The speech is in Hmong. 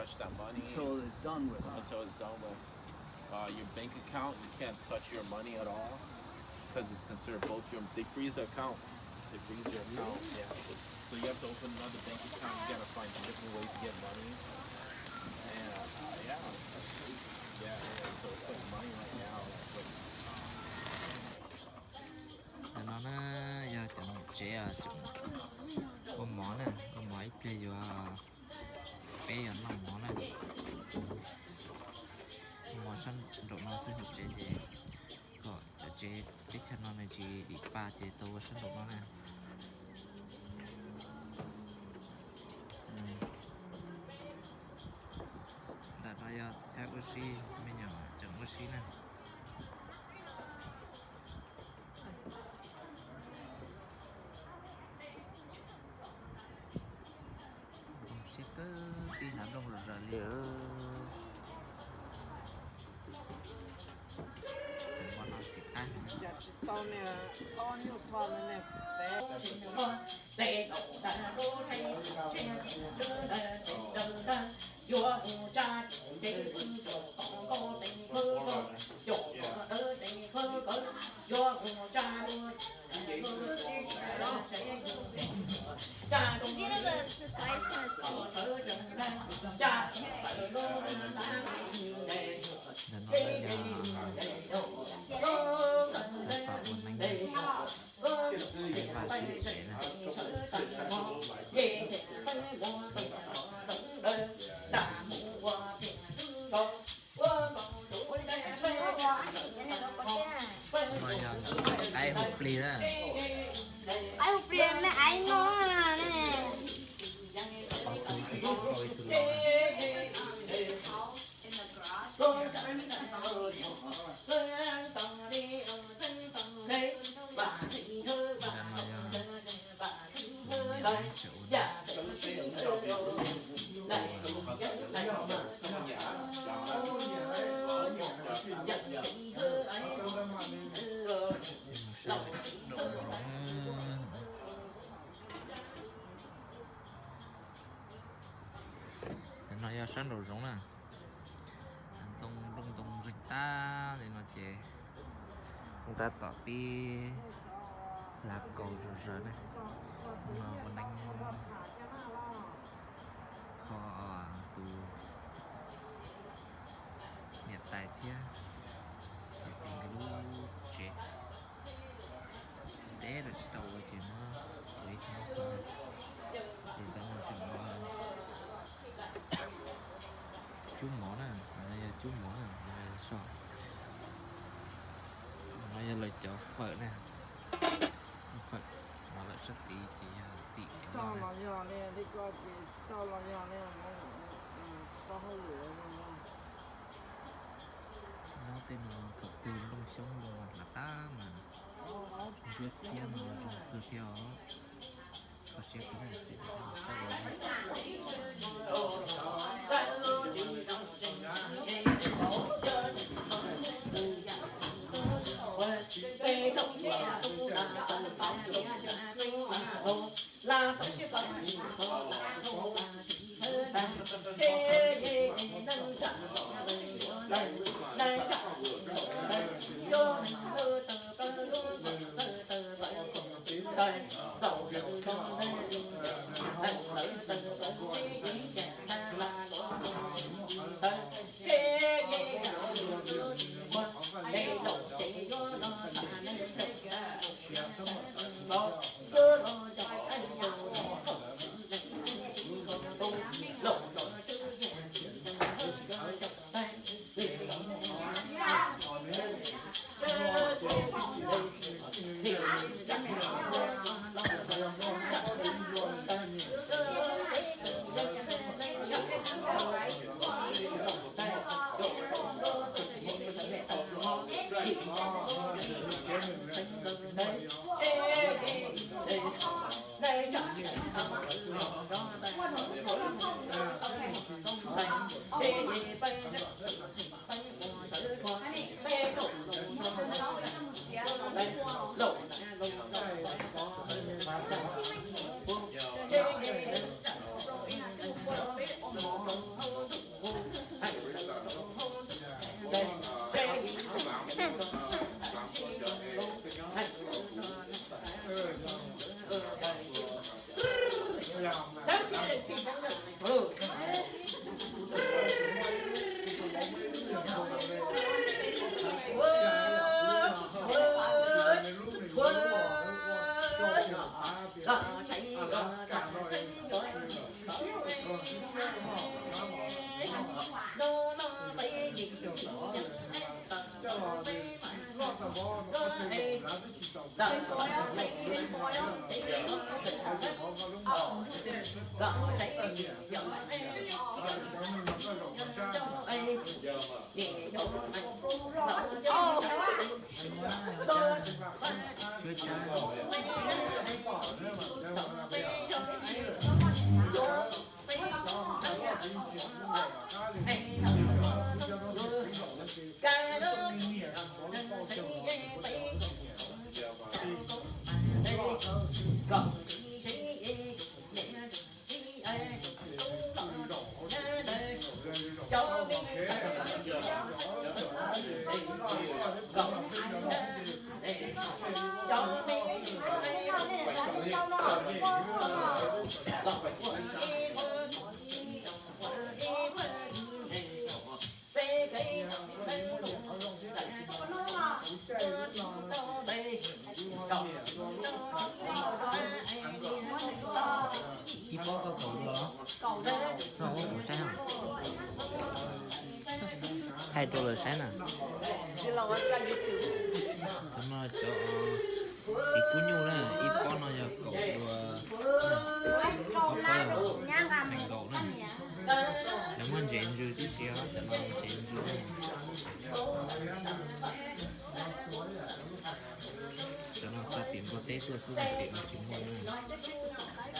Touch that money until it's done with. Until it's done with. Uh, your bank account, you can't touch your money at all because it's considered both your, they freeze the account. They freeze your account. Really? Yeah. So you have to open another bank account. You gotta find different ways to get money. And uh, yeah, yeah, yeah. So it's like money right now. It's like Cov no na yog cov niam tsev ua mov na, ua mov ib pliag yuav, peb yuav noj mov na. Ua mov sab nraum no xwb niam tsev ces kom cov tsev teb chaws no nws tsis dim pa ces tau ua sab nraum no na. Nram no yog thab ua si, me nyuam tseem ua si na. Zoo siab kawg, tib hav nplooj zom zaws li. Ua no tsis qab. Ntawm no yog tab tom ua neeb, saib vaj saib tsev na. No yog qaib hu plig na. Qaib hu plig me aiv no ne. No yog sab nraum zoov na. Ntoo nplooj ntoo zeeg tag li no ces tab tom pib hlav kaus zom zaws na. No ua neeb kho tus niam tais thiab nkawd lub tsev. Ntev lawm tsis tau ua ces muab ua ib thaj no, ces tab no tseem ua cub mov na, no yog cub mov na, no yog so, no yog lawv cov fawm na, fawm no lawm sab tid ces yog tim cov no na. Nyob tej no thaum twg nplooj xyoob nplooj hlav qab mas ntsuab xiab no zoo kawg thiab os. Kho siab kawg na. Ib pob koj kaum dua, koj ua kuv saib os. Thaij rau lawv saib na. Cov no cov txiv kub nyuj na, ib pob no yog kaum dua, ob pob yog nees nkaum na. Lawv muab ntsev ntsws tib si os, cov no ntsev ntsws na. Cov no xa tim Nplog teb tuaj xwb, tim no tsis muaj na.